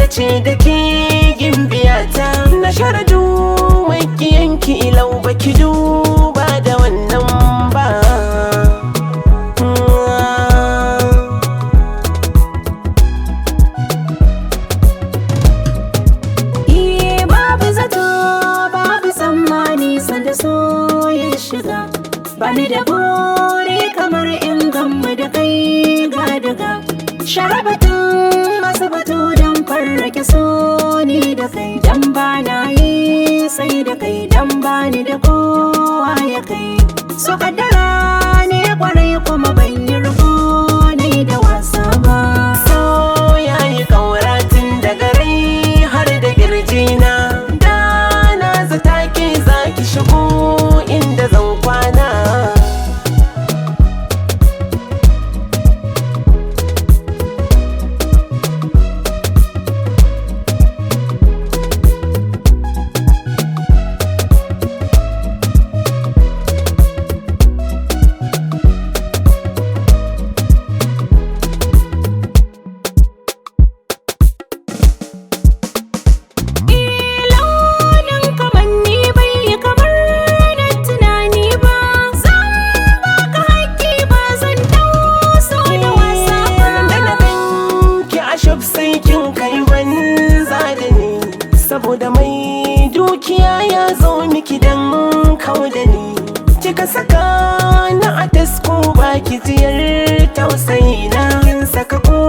dace da ke gimbiyata. Na sharadu makiyanki ilau baki duba da wannan ba. Iye babu zato babu tsammani sanda so ya shiga. Bani da buri kamar in gamu da kai ga daga. Sharabatun masu batu don farrake so ni da kai. Dan ba na yi sai da kai, dan ba ni da kowa ya kai. So kaddara ne kwarai kuma ban yi rabo ne da wasa ba. So yayi kaura tun daga rai har da kirjina. Da na zata ke zaki shigo inda zan kwana. Launin kamanni bai yi kamar na tunani ba. Zan baka haƙƙi ba zan dau so da wasa ba. Da na ganki a shop sai kin kai banza da ni. Saboda mai dukiya ya zo miki dan kau da ni. Kika saka na a tasko baki jiyar tausayi na. Kin saka ko